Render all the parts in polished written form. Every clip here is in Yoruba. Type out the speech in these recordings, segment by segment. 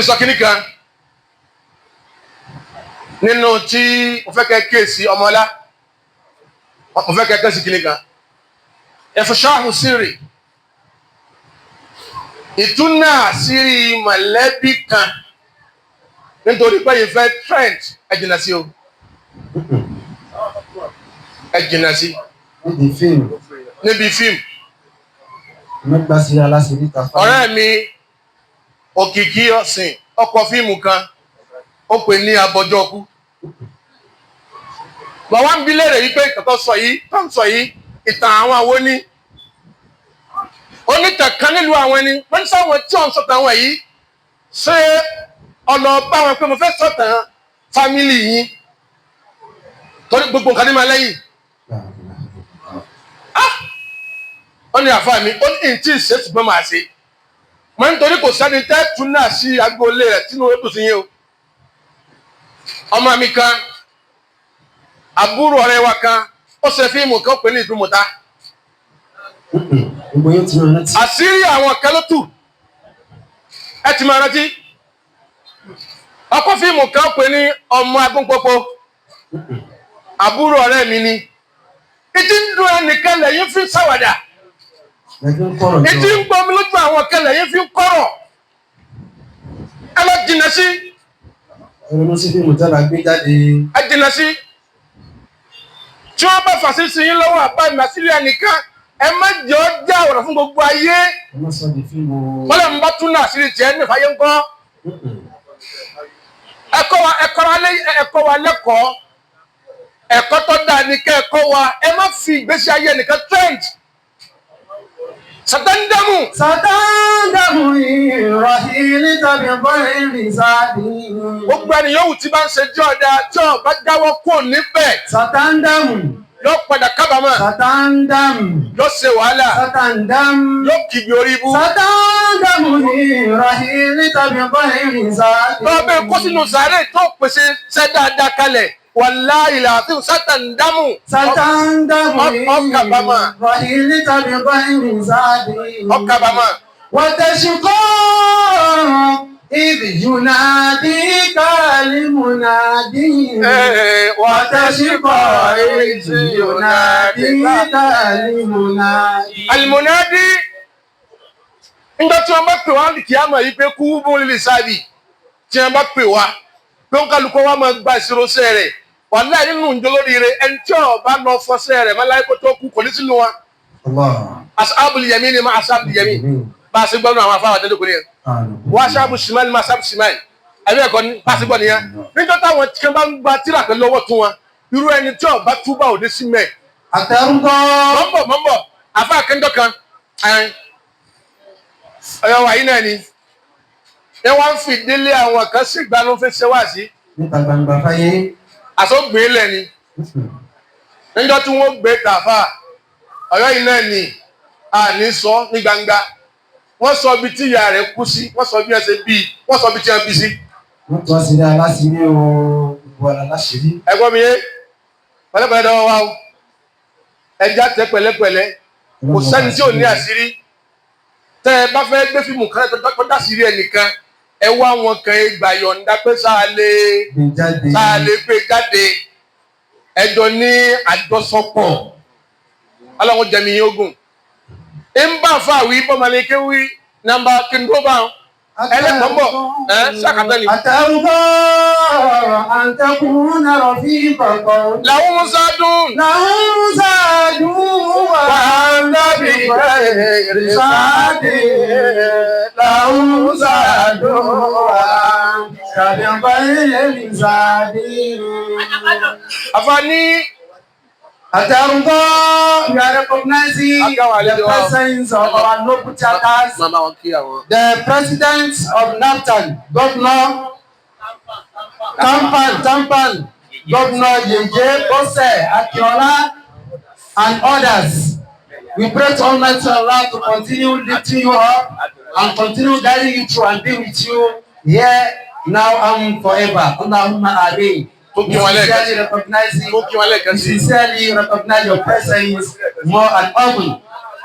Sì ń sọ kínní kan nínú tí mo fẹ́ kẹ́ kéèsì ọmọlá, mo fẹ́ kẹ́ kéèsì kínní kan. Ifsha'u sirri, ìtúnà àṣírí mọ̀lẹ́bí kan nítorí pé yìí fẹ́ trend, ẹ jìnnà sí o, ẹ jìnnà sí. Níbi fíìmù. Níbi fíìmù. Mẹ́gbà sí aláṣẹ níta fáwọn. Ọ̀rẹ́ mi Òkìkí Ọ̀sìn ọkọ̀ fíìmù kan, ó pè ní Abọ́jọ́kú. Bàbá ń bi léèrè yìí pé ìtàn tó sọ yìí, tó ń sọ yìí, ìtàn àwọn àwo ní onítàn kan nílùú àwọn ẹni wọ́n ní sáwọn tí wọ́n ń sọ̀tàn àwọn yìí, ṣé ọ̀nà bá wọn pé mo fẹ́ sọ̀tàn family yín, torí gbogbo nǹkan ní máa lẹ́yìn. Ah, ó ní àfa mi, ó ní ìntì ṣe, ṣùgbọ́n màá ṣe mo, nítorí kò sẹ́ni tẹ́ tún náà sí agboolé rẹ̀ tínú ó dùn sí yín o. Ọmọ mi kan, àbúrò ọ̀rẹ́ wa kan, ó ṣe fíìmù kan, pè ní Ìdúmọ̀ta. Gbogbo yóò ti máa rántí. Àṣírí àwọn kan ló tù, ẹ ti máa rántí. Ọkọ fíìmù kan pè ní Ọmọ Agúnpọpọ. Àbúrò ọ̀rẹ́ mi ni. Ìtí ń dún ẹnìkan lẹ́yìn fi ń ṣàwàdà. Lẹ́jọ́ ń kọ̀rọ̀ Ìtí jọ. ń gbọmi lójú àwọn kan lẹ́yìn fi ń kọ̀rọ̀. Ẹ lọ jìnnà sí. Ẹ̀rọ ló sí fíìmù tí a bá gbé jáde. Ẹ jìnnà sí. Tí wọ́n bá fàṣí sí yín lọ́wọ́, àbá ìmàsílẹ̀ ẹnìkan, ẹ má jẹ́ ọ já ọ̀rọ̀ fún gbogbo ayé. Ẹ má sọ di fíìmù. Wọ́n lè ń bá tún náà àṣírí tiẹ̀ ní ìfàyè ńkọ́. Ẹ̀kọ́ wa, ẹ̀kọ́ wa lẹ́kọ̀ọ́, ẹ̀kọ́ tó dáa ní kẹ́ ẹ̀kọ́ wa. Ẹ má fi ìgbésí ayé ẹnìkan trend. Satandamu. ستندم إن رحلت بغير زاد. Gbogbo ẹni yòówù tí bá ń ṣe jọ́ ọ̀dà, tí ò bá jáwọ́ kúrò níbẹ̀, ستندم. yóò padà kábàámọ̀. ستندم. Yóò ṣe wàhálà. ستندم. Yóò kígbe orí ibú. ستندم إن رحلت بغير زاد. Tó bẹ́ẹ̀ kó sínú sàárè, tó pèsè ṣẹ́ dáadáa kalẹ̀, wàláhì làásù satandamu. ستندم إن Ọkàbàmọ̀. رحلت بغير زاد. Ọkàbàmọ̀. وتشقى إذ يناديك المنادي. وتشقى إذ يناديك المنادي. Alimunadi, ńgbà tí wọn bá pè wá kí á mọ̀ yìí pé kú bó lè sáàbì, tí wọn bá pè wá pé ń kálukọ́ wa máa gba ìṣirò sẹ́ rẹ̀, wàláhì, nínú ìjọ lórí rẹ̀, ẹni tí ó bá lọ fọṣẹ́ rẹ̀ má láyé kó tó kú, kò ní sínú wa. الله. Ashabul yamin ni ma ashabul yamin, bá a ṣe gbọ́dọ̀ àwọn afáwà tẹ́lẹ̀ kò ní yẹn wọ́n ashabu shimal ni ma ashabu shimal, àbí ẹ̀kọ́ ni bá a ṣe gbọ́ nìyẹn. Níjọ́ táwọn tí wọ́n bá ń gba tíra pẹ̀lú ọwọ́ tún wọn, irú ẹni tí ó bá túbà ò ní sí mẹ́. أترضى Mọ́ńbọ̀, mọ́ńbọ̀. Àfa akẹ́ńdọ́ kan ọ̀yọ́ wa yìí náà ni ẹ wá ń fi délé àwọn kan sí ìgbàanú fi ṣe wá sí. Níta gbangba fáyé. Àsọgbè lẹ̀ ni. Níjọ́ tí wọ́n gbé tàfà ọ̀yọ́ yìí náà ni a ní sọ ní gbangba, wọ́n sọ ibi tí ìyá rẹ̀ kú sí, wọ́n sọ bí wọ́n ṣe bí, wọ́n sọ bí tí wọ́n bí sí. Wọ́n tún àṣírí aláṣírí o, gbogbo aláṣírí. Ẹgbọ́n mi yé, pẹ̀lẹ́pẹ̀lẹ́ dọ́wọ́ wa o, ẹja tẹ pẹ̀lẹ́pẹ̀lẹ́. Kò sẹ́ni tí ò ní àṣírí. Tẹ́ ẹ bá fẹ́ gbé fíìmù kan tó dáṣírí ẹnìkan, ẹ wá wọn kan, ẹ gbà yọ̀ǹda pé sáà lè Gbé jáde. Sáà lè gbé jáde. Ẹjọ́ ní àjọsọpọ̀. Ọlọ́run jẹ̀mí yín ogun ń bá fà wí bọ́mọlẹ́kẹ́ wí nàmbà kí n tó bá wọn ẹlẹ́kọ̀ọ́ bọ̀ ẹ sàkàtà ni. أترضى أن تكون رفيق قوم Làwọn musa dùn. لهم زاد وأنت بغير زاد، لهم زاد وأنت بغير زاد. Àfààní. أترضى. We are recognizing the presence of our noble charters, Máa bá wọn kí àwọn. The president of NAFTAN, Governor Tampan, Tampan, Governor Yeye Bose Akinola, and others. We pray to Almighty Allah to continue lifting you up and continue guiding you through and be with you here, now and forever. Allahumma Ameen. Tó We kí wọn lẹ́ẹ̀kan sí. sincerely recognizing, Tó kí wọn lẹ́ẹ̀kan we sí. Sincerely recognize your presence more and often.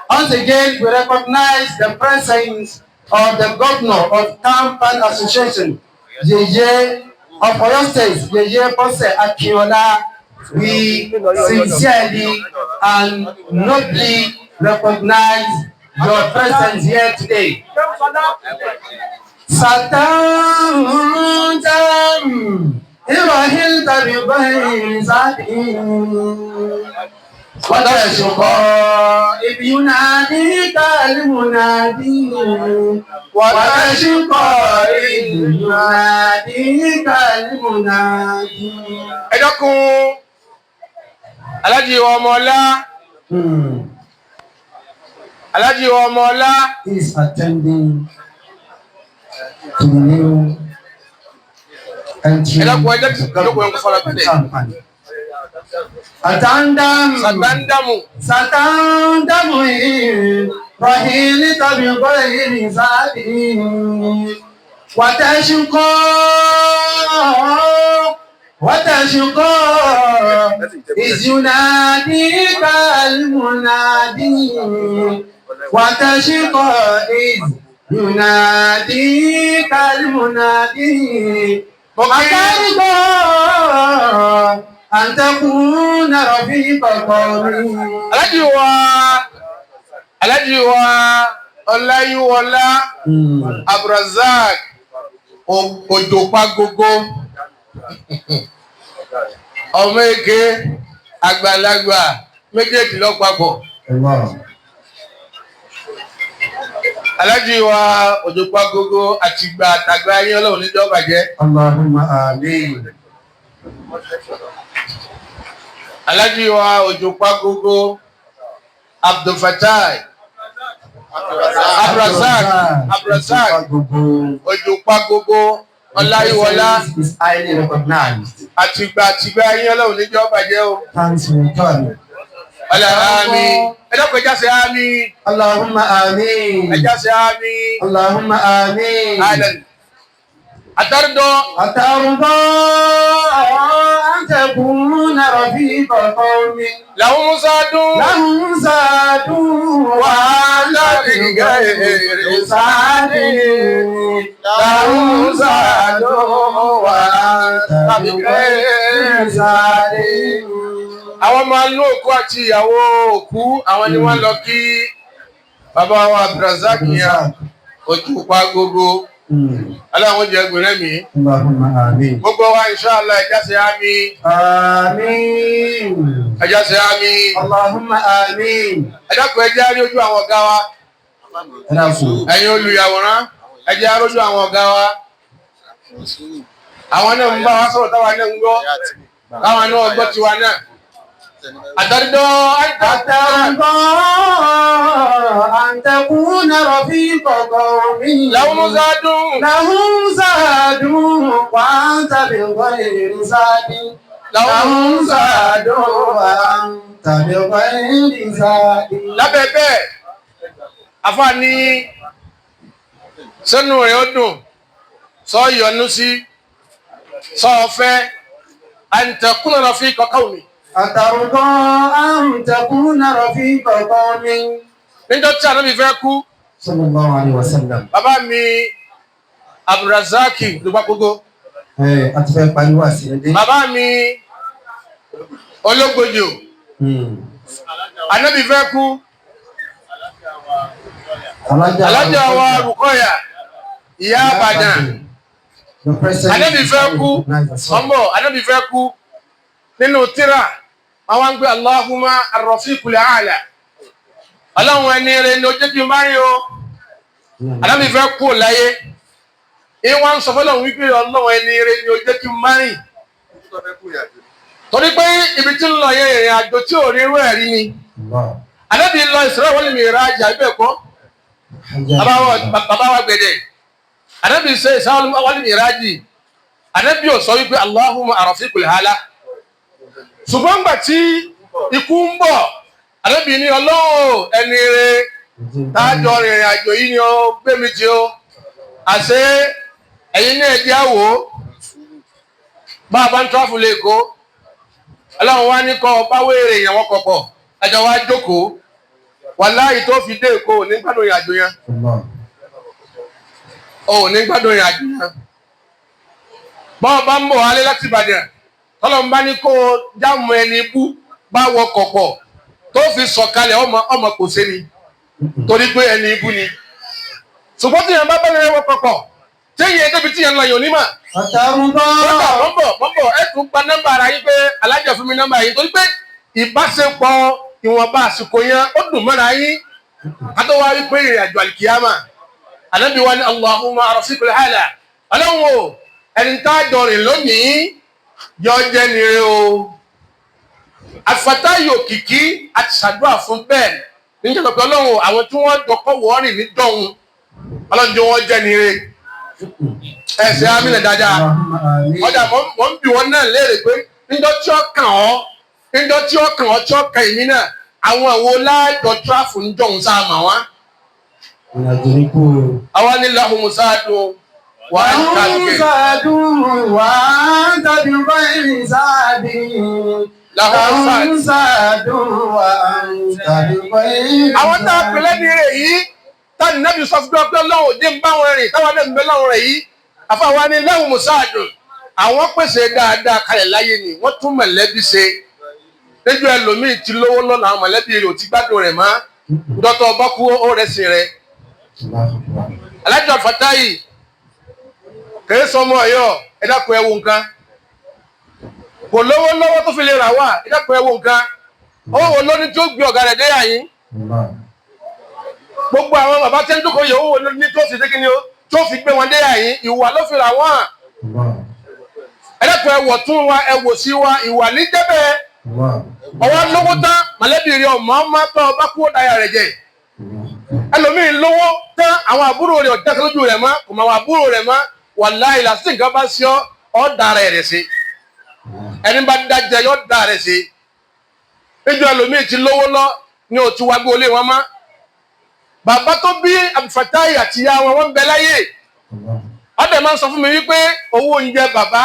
Once again, we recognize the presence of the governor of Tampan Association, Yeye of Oyo State, Yeye Bose Akinola, we sincerely and nobly recognize your presence here today. ستندم إن رحلت بغير زاد وتشقى إذ يناديك المنادي وتشقى إذ يناديك المنادي. Ẹ dákun, Aláàjì Ọmọọlá, Aláàjì Ọmọọlá. He is attending to the new entry. Ẹ dákun, ẹ jẹ́ kí ìjókòó yẹn kó fara balẹ̀. Company. Atandam. Sàgbáńdàmù. ستندم إن رحلت بغير زاد وتشقى وتشقى إذ يناديك المنادي وتشقى إذ يناديك المنادي. Mo kí أترضى أن تكون رفيق قومي؟ Aláàjì wa Ọláyíwọlá Abdulrazak Òjòpágógó, ọmọ eke àgbàlagbà méjèèjì lọ́pàpọ̀. Allah. Aláàjì wa Òjòpágógó, àtìgbà àtàgbà yín, Ọlọ́run níjọ́ bàjẹ́. اللهم آمين. Aláàjì wa Òjòpágógó Abdulfatai Abdulrazak Abdulrazak Òjòpágógó Ọláyíwọlá is highly recognized. Àtìgbà àtìgbà yín, Ọlọ́run níjọ́ bàjẹ́ o. Thanks for your time. Ọlá àmín. Ẹ dákun, ẹ já ṣe àmín. اللهم آمين. Ẹ já ṣe àmín. اللهم آمين. Àdàn. أترضى. أترضى أن تكون رفيق قوم لهم زاد لهم زاد وأنت بغير زاد لهم زاد وأنت بغير زاد. Àwọn ọmọ inú òkú àti ìyàwó òkú, àwọn ni wọ́n lọ kí bàbá wa Abdulrasaq yẹn ojú pa gbogbo aláwọn jẹ gbèrè mi. اللهم آمين. Gbogbo wa, inshallah, ẹ já ṣe àmín. آمين. Ẹ já ṣe àmín. اللهم آمين. Ẹ dákun, ẹ jẹ́ á rí ojú àwọn ọ̀gá wa. Ẹ̀yin olùyàwòrán, ẹ jẹ́ á rójú àwọn ọ̀gá wa. Àwọn náà ń bá wa sọ̀rọ̀, táwa náà ń gbọ́, táwa náà gbọ́ tiwa náà. أترضى. أترضى أن تكون رفيق قوم لهم زاد لهم زاد وأنت بغير زاد لهم زاد وأنت بغير زاد. Lábẹ́ bẹ́ẹ̀, afa ní sẹ́nu rẹ̀ ó dùn sọ yọnu sí sọ ọ̀fẹ́ أن تكون رفيق قوم. أترضى أن تكون رفيق قوم. Níjọ́ tí Ànábì fẹ́ kú, صلى الله عليه وسلم. Bàbá mi Abdulrazaki Lùpàkógó, Ẹ a ti fẹ́ pariwo àṣírí. Bàbá mi Ológbòjò, Ànábì fẹ́ kú, alájà wa Rukọyà, ìyá Àbàdàn, Ànábì fẹ́ kú, ọmọ Ànábì fẹ́ kú, nínú tírà àwọn ń gbé اللهم الرفيق الأعلى, Ọlọ́run, ẹni rẹ̀ ni ojú kí n bá rí o. Ànábì fẹ́ kú láyé, ìwọ̀n ń sọ fọlọ́run wípé Ọlọ́run, ẹni rẹ̀ ni ojú kí n bá rìn, torí pé ibi tí ń lọ yẹn, ìrìn àjò tí ò rí irú ẹ̀ rí ni. Ànábì lọ Isra wal Miraj, àbí ẹ̀kọ́? Bàbá wa gbẹ̀dẹ̀, Ànábì ṣe Isra wal Miraj, Ànábì ò sọ wípé اللهم الرفيق الأعلى. Ṣùgbọ́n gbà tí ikú ń bọ̀, Ànábì ní Ọlọ́run, ẹni rẹ̀ tájọ rìnrìn àjò yìí ni ó gbé mi tí ó àṣẹ. Ẹ̀yin ní ẹ̀jẹ̀ àwò bá a bá ń travel lẹ́kọ̀ọ́, Ọlọ́run wá ní kọ́ bá wéèrè èèyàn wọ́n kọ̀kọ̀ ẹjọ́ wá jókòó, wàláhì, tó fi dé Èkó ní gbádùn ìrìn àjò yẹn. Ò ní gbádùn ìrìn àjò náà. Bọ́ọ̀ bá ń bọ̀ wálé láti Ìbàdàn, tọ́lọ́run bá ní kó o jáàmù ẹni bú bá wọ kọ̀pọ̀ tó fi sọ̀kalẹ̀ ọmọ ọmọ kò sé ni torí pé ẹni ibú ni. Ṣùgbọ́n tí yẹn bá bẹ̀rẹ̀ wọ kọ̀pọ̀ tí yẹn débi tí yẹn lọ yòó nímọ̀. Ọ̀tàrúbọ̀. Mọ́bọ̀ mọ́bọ̀ ẹ tún gba nọ́mbà ara yín pé alájà fún mi nọ́mbà yín torí pé ìbáṣepọ̀ ìwọ̀nba àsìkò yẹn ó dùn mọ́ra yín. Kátó wá wí pé ìrìn àjò àlìkìyàmà. Ànábì wa ní Allahumma rafiqul a'la. Ọlọ́run o, ẹni tá a jọ rìn lónìí yọ jẹ́ nire o. Àfàtàyò kìkì àti ṣàdúrà fún bẹ́ẹ̀ níjọba pé Ọlọ́run o, àwọn tí wọ́n jọkọ̀ wọ́ọ̀rìn ní dọ̀hún Ọlọ́run jẹ́ wọ́n jẹ́ nire. Ẹsẹ̀ amílẹ̀ dáadáa. Ọjà mọ̀ ń bi wọn náà léèrè pé níjọ́ tí ó kàn ọ́, níjọ́ tí ó kàn ọ́ tí ó kàn èmi náà, àwọn àwo láàjọ tíráfù ń jọ̀hún sáà mà wá. Ìrìnàjò ní kú o. Àwa ní lahum sáàdùn wà á ń tàbí. Sáàdùn wà á ń tàbí báyìí sáàdùn. Lahum sáàdùn. Sáàdùn wà á ń tàbí báyìí. Àwọn tá a pè lẹ́ni rẹ̀ yìí, táni nábì sọ fún pé Ọlọ́run òde ń bá wọn rìn, táwọn náà ń bẹ lọ́run rẹ̀ yìí. Àfàwa ní lahum sáàdùn. Àwọn pèsè dáadáa kalẹ̀ láyé ni, wọ́n tún mọ̀lẹ́bí ṣe. Lẹ́jọ́ ẹlòmíì ti lówó lọ́nà àwọn mọ̀lẹ́bí rẹ̀ ò ti gbádùn rẹ̀ mọ́. Dọ́tọ̀ ọba kú ó rẹ̀ sí rẹ̀. Alájọ Fatayi kìí sọmọ Ọ̀yọ́, ẹ dákun ẹ wo nǹkan. Kò lówó lọ́wọ́ tó fi lè rà wá, ẹ dákun ẹ wo nǹkan. Owó wo ló ní tí ó gbé ọ̀gá rẹ̀ dé àyín? Gbogbo àwọn bàbá tí ń dúkọ̀ yìí, owó wo ló ní tó fi dé kíni o tó fi gbé wọn dé àyín? Ìwà ló fi rà wọ́n. Ẹ dákun ẹ wọ̀ tún wa, ẹ wò sí wa, ìwà ní jẹ́bẹ̀. Ọwọ́ lówó tán, mọ̀lẹ́bí rẹ̀ ọmọ ọmọ tó ọba kú ó daya rẹ̀ jẹ. Ẹlòmíì lówó tán, àwọn àbúrò rẹ̀ ọ̀dá lójú rẹ̀ mọ́, kò mọ àwọn àbúrò rẹ̀ mọ́. Wàláhì lásìkò nǹkan bá sí ọ, ọ́ da rẹ̀ rẹ̀ sí. Ẹni bá dájẹ yọ da rẹ̀ sí. Níjọ́ ẹlòmíì ti lówó lọ ní òtí wá gbé olé wọn mọ́. Bàbá tó bí Abdulfatai àti ìyá wọn, wọ́n ń bẹ láyé. Ọ̀dẹ̀ máa ń sọ fún mi wípé owó oúnjẹ bàbá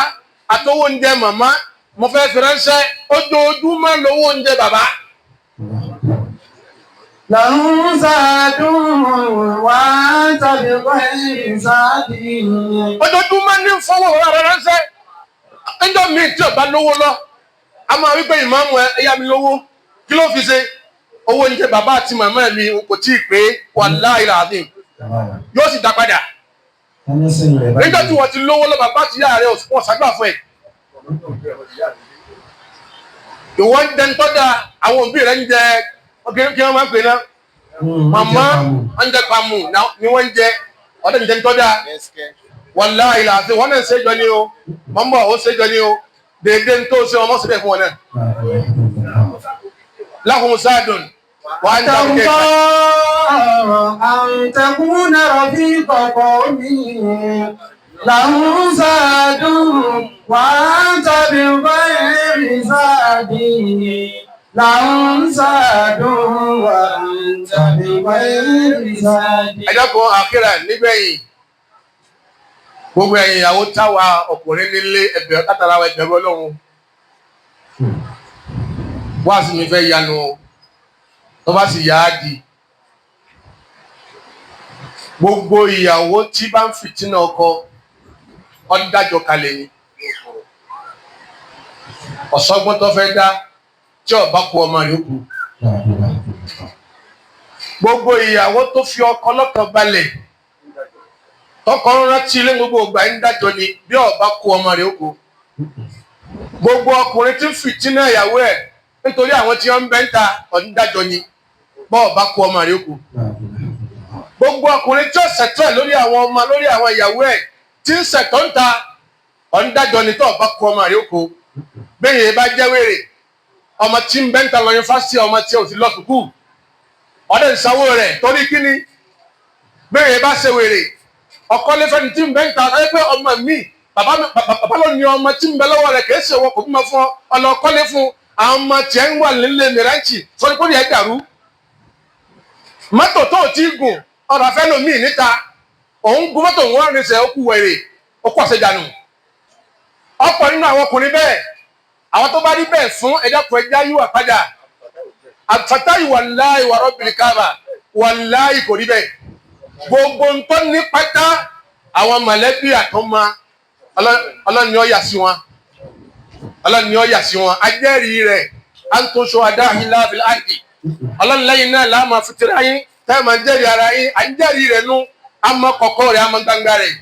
àti owó oúnjẹ màmá mo fẹ́ fi ránṣẹ́, ojoojúmọ́ lówó oúnjẹ bàbá. Làwọn sáàdùn wà á ń tàbí báyìí sáàdùn. Ojoojúmọ́ ní fọwọ́ rárá ránṣẹ́. Ẹjọ́ mi tí ọba lówó lọ, a máa wípé ìmáàmù ẹ yá mi lówó, kí ló fi ṣe? Owó oúnjẹ bàbá àti màmá mi kò tí ì pé, wàláhì làásìm. Yóò sì dá padà. Níjọ́ tí wọ́n ti lówó lọ, bàbá àti ìyá rẹ̀ wọ́n ṣàdúrà fún ẹ. Ìwọ ń jẹ ńtọ́jà, àwọn òbí rẹ̀ ń jẹ, kí wọ́n máa ń pè náà? Màmá ń jẹ pàmù ni wọ́n ń jẹ, ọ̀dẹ̀ ń jẹ ńtọ́jà. Wàláhì làásìm, wọ́n náà ń ṣèjọ ni o, mọ́mọ́ ò ṣèjọ ni o, dèédé ń tó ṣe ọmọ síbẹ̀ fún wọn náà. Lahum sáàdùn wà á ń dàrú Tàrúbọ̀ kẹ́kẹ́. àǹtẹ̀kùn rafiqa qawmi. Làwọn sáàdùn wà á ń tàbí báyìí sáàdùn. Làwọn sáàdùn wà á ń tàbí báyìí sáàdùn. Ẹ dákun àkírà nígbẹ̀yìn. Gbogbo ẹ̀yin ìyàwó táwa ọkùnrin nílé ẹbẹ̀ látara wa ẹgbẹ̀rún Ọlọ́run. Wá sí mi fẹ́ yanu o, tó bá sì yá á di. Gbogbo ìyàwó tí bá ń fìtínà ọkọ, ó dájọ́ kalẹ̀ ni. Ọ̀sọ́gbọ́n tó fẹ́ dá tí ó bá kú ọmọ yòókù. Gbogbo ìyàwó tó fi ọkọ lọ́kàn balẹ̀, tọkọ ń rántí ilé gbogbo ìgbà ń dájọ́ ni bí ó bá kú ọmọ rẹ̀ ó kú. Gbogbo ọkùnrin tí ń fìtínà ìyàwó ẹ̀ nítorí àwọn tí wọ́n ń bẹ́ ń ta ọ̀n dájọ́ ni bí ó bá kú ọmọ rẹ̀ ó kú. Gbogbo ọkùnrin tí ó ṣẹ̀tọ́ ẹ̀ lórí àwọn ọmọ lórí àwọn ìyàwó ẹ̀ tí ń ṣẹ̀tọ́ ń ta ọ̀n dájọ́ ni tó bá kú ọmọ rẹ̀ ó kú. Bẹ́ẹ̀ yẹn bá jẹ́ wèrè, ọmọ tí ń bẹ́ ń ta lọ yunifásitì, ọmọ tí ò ti lọ sùkúù, ọdẹ ìsanwó rẹ̀ torí kíni? Bẹ́ẹ̀ yẹn bá ṣe wèrè, ọkọ lè fẹ́ni tí ń bẹ́ ń ta ẹ pé ọmọ mi bàbá ló ní ọmọ tí ń bẹ lọ́wọ́ rẹ̀ kìí ṣe wọn kò bímọ fún ọ, ọlọ́kọ́lé fún àwọn ọmọ tiẹ̀ ń wà nílé mìírànchì sọ́ni kó yẹ dàrú. Mọ́tò tó o ti gùn ọ̀rọ̀ afẹ́ lomi níta, òun gun mọ́tò òun rìn sẹ́ ó kú wèrè, ó kú àṣejànù. Ọ̀pọ̀ nínú àwọn ọkùnrin bẹ́ẹ̀, àwọn tó bá rí bẹ́ẹ̀ fún ẹ̀dá kọ ẹja yíwà padà. Àfàtàyì wàláhì wà rọ́bìlì káàbà, wàláhì kò rí bẹ́ẹ̀. Gbogbo nǹkan ní pátá Àwọn mọ̀lẹ́bí àtọ́mọ ọlọ́ni ó yà sí wọn, ọlọ́ni ó yà sí wọn. Ajẹ́rìí rẹ̀ à ń tó sọ adáhìlá fìlàdì. Ọlọ́ni lẹ́yìn náà làá máa fi tẹ́ra yín tẹ́ máa jẹ́rìí ara yín. À ń jẹ́rìí rẹ̀ nú, àmọ́ kọ̀kọ́ rẹ̀, àmọ́ gbangba rẹ̀.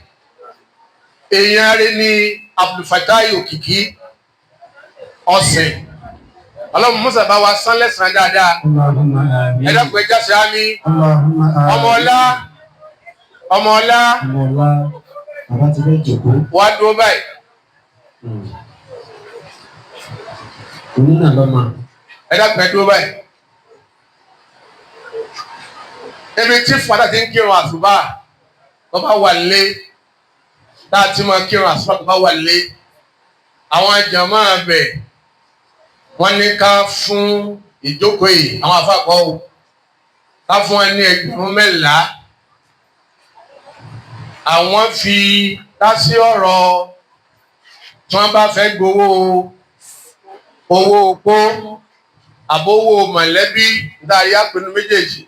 Èèyàn rẹ̀ ni Abdulfatai Òkìkí Ọ̀sìn. Ọlọ́run musa bá wa san lẹ́sàn-án dáadáa. Allahumma amin. Ẹ dákun, ẹ jáse àmì. Allahumma amin. Ọmọ ọlá, ọmọ ọlá. Ọmọ ọlá, bàbá ti fẹ́ jòkó. Wàá dúró báyìí. Òun náà lọ́mọ. Ẹ dákun, ẹ dúró báyìí. Ebi tí fada ti ń kírun àsùbá tó bá wà lé, tá a ti máa kírun àsùbá tó bá wà lé, àwọn jàmáà bẹ̀ wọ́n ní ká fún ìjókòó yìí, àwọn afáàkọ́ o, ká fún ẹ ní 10,000. Àwọn fi ká sí ọ̀rọ̀ tí wọ́n bá fẹ́ gbowó owó opó àbówó mọ̀lẹ́bí dárí àpinnu méjèèjì,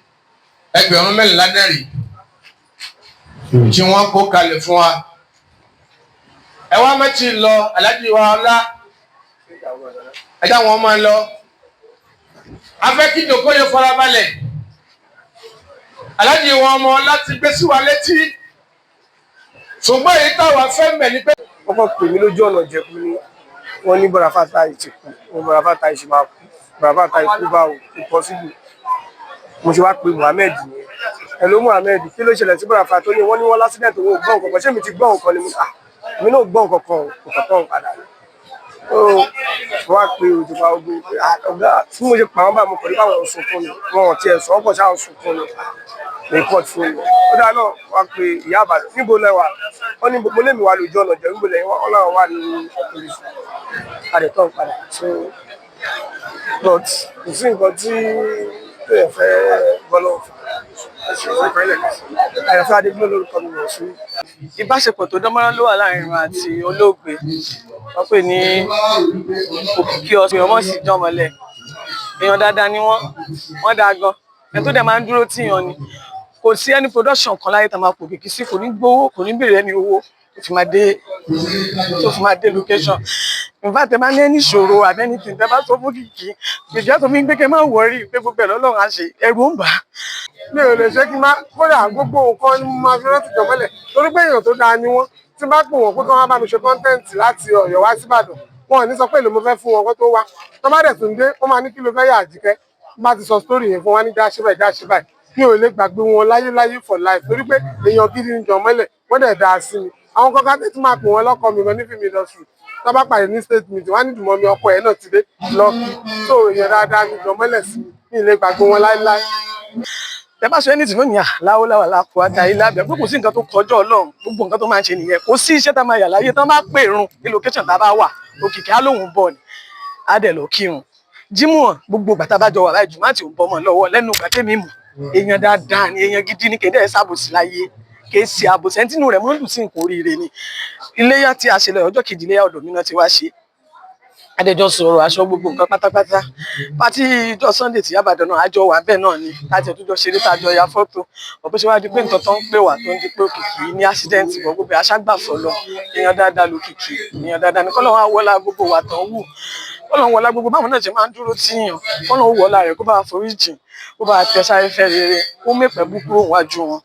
10,000 dẹ̀rì tí wọ́n kó kalẹ̀ fún wa. Ẹ wá mẹ́tì lọ, aláàjì wa ọlá, ẹ já wọn máa lọ. A fẹ́ kí ìjókòó yẹn farabalẹ̀. Aláàjì wọn ọmọ láti gbé sí wa létí, ṣùgbọ́n èyí táwa fẹ́ mẹ̀ ní pé. Wọ́n kàn pè mí lójú ọ̀nà Ìjẹ̀bú ni wọ́n ní Bọ́lá Fatai ti kú. Wọ́n Bọ́lá Fatai ṣe máa kú? Bọ́lá Fatai kú báwo? Kò possible. Mo ṣe wá pe Muhammed nìyẹn. Hello Muhammed, kí ló ṣẹlẹ̀ sí Bọ́lá Fatai? Tó ní wọ́n ní wọ́n l'accident, owó gbọ́ nǹkan kan. Ṣé mi ti gbọ́ nǹkan ni? Mo ah, èmi náà gbọ́ nǹkan kan o, nǹkan kan padà ni. Ó mo wá pe òjòpá ogun pé ah, ọ̀gá tí mo ṣe pa wọ́n báyìí, mo kàn ní báwọn sunkún ni, wọn ò tiẹ̀ sọ ọ́, kàn ṣáà sunkún ni. Record fún mi ó dáa náà. Wá pe ìyá àbàdàn, níbo lẹ wà? Wọ́n ní mo lé mi wà lójú ọ̀nà Ìjẹ̀bú. Níbo lẹ́yìn? Wọ́n láwọn wà ní police àdètọ́ padà. So but kò sí nǹkan tí tó yẹ fẹ́ bọ́lọ̀ àyàfẹ́. Adébúlé lórúkọ mi wọ̀ sí. Ìbáṣepọ̀ tó dánmọ́rán ló wà láàrin wọn àti olóògbé. Wọ́n pè ní Òkìkí Ọ̀sìn, ọmọ sì jọmọlẹ̀. Èèyàn dáadáa ni wọ́n, wọ́n dáa gan. Ẹni tó dẹ̀ máa ń dúró tíyan ni. Kò sí ẹni production kan láyé tá a máa pò Òkìkí sí, kò ní gbowó, kò ní béèrè ẹni owó tó fi máa dé location. In fact, ẹ máa ní ẹni ìṣòro àbí anything, tẹ bá sọ fún Òkìkí, Òkìkí á sọ fún yín pé kẹ́ má worry, pé gbogbo ẹ̀ lọ́lọ́run á ṣe. Ẹ̀rù ń bà á. Mi ò lè ṣe kí n má kódà gbogbo nǹkan ni mo máa fi rántí Jọmọ́lẹ̀, torí pé èèyàn tó dáa ni wọ́n. Tí n bá pè wọ́n pé kí wọ́n bá mi ṣe content láti Ọ̀yọ́ wá síbàdàn, wọn ò ní sọ pé èlò mo fẹ́ fún wọn kó tó wá. Tó bá dẹ̀ tún dé, wọ́n máa ní kí ló fẹ́ yà àjíkẹ́. Bá ti sọ story yẹn fún wa ní dáṣẹ́ báyìí, dáṣẹ́ báyìí. Mi ò lè gbàgbé wọn láyéláyé for life, torí pé èèyàn gidi ni Jọmọ́lẹ̀, wọ́n dẹ̀ dáa sí mi. Àwọn kankan tẹ̀ tún máa pè wọ́n lọ́kọ mi gan ní film industry. Tó bá pàdé ní state meeting, wọ́n á ní dùnmọ́ mi, ọkọ ẹ̀ náà ti dé lọ́kì. So èèyàn dáadáa ni Jọmọ́lẹ̀ sí mi, mi ì lè gbàgbé wọn láéláé. Tẹ bá sọ anything lónìí, à láwọ láwọ ata ilé abẹ pé kò sí nǹkan tó kọjá Ọlọ́run. Gbogbo nǹkan tó máa ń ṣe nìyẹn. Kò sí iṣẹ́ tá a máa yà láyé tán bá pè run ní location tá a bá wà, Òkìkí á lóun bọ̀ ni, á dẹ̀ lọ kírun jímọ̀. Gbogbo ìgbà tá a bá jọ wà láì jùmọ̀ àti òun bọ́mọ lọ́wọ́ lẹ́nu ìgbà tẹ́mi mọ̀, èèyàn dáadáa ni, èèyàn gidi ni. Kéde ẹ̀ sábòsí láyé, kèé ṣe àbòsí. Ẹni tínú rẹ̀ mọ́ ń dùn sí nǹkan oríire ni. Iléyà tí a ṣe lọ, ọjọ́ kejì iléyà, ọ̀dọ̀ mi náà ti wá ṣe adẹjọ sọ̀rọ̀ aṣọ, gbogbo nǹkan pátápátá. Party ìjọ Sunday tí Yábàdàn náà àjọ wà bẹ́ẹ̀ náà ni, láti ẹ̀ tó jọ ṣeré, tá a jọ ya fọ́tò. Ọ̀pọ̀ ṣe wá di pé nǹkan tó ń pè wá tó ń di pé Òkìkí ní accident bọ̀, gbogbo aṣágbàfọ̀ lọ. Èèyàn dáadáa lòkìkí, èèyàn dáadáa ní. Kọ́lọ́run á wọlá gbogbo wà tán wù, kọ́lọ́run wọlá gbogbo báwọn náà ṣe máa ń dúró tíyàn, kọ́lọ́run wọlá rẹ̀ kó bá wa forí jìn, kó bá wa tẹ sáré fẹ́ rere, kó mẹ́pẹ́ bú kúrò wájú wọn,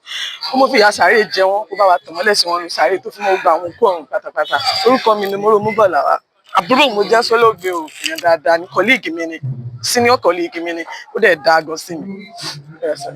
kó mọ́ fìyà sáré jẹ wọn, kó bá wa tàn mọ́lẹ̀ sí wọn nù sáré tó fi mọ́ gba àwọn òkú ọ̀run pátápátá. Orúkọ mi ni Móròmú Bọ̀làwà, àbúrò mo jẹ́ sólóògbé o. Èèyàn dáadáa ni, colleague mi ni, senior colleague mi ni, ó dẹ̀ dáa gan sí mi. Yes, sir.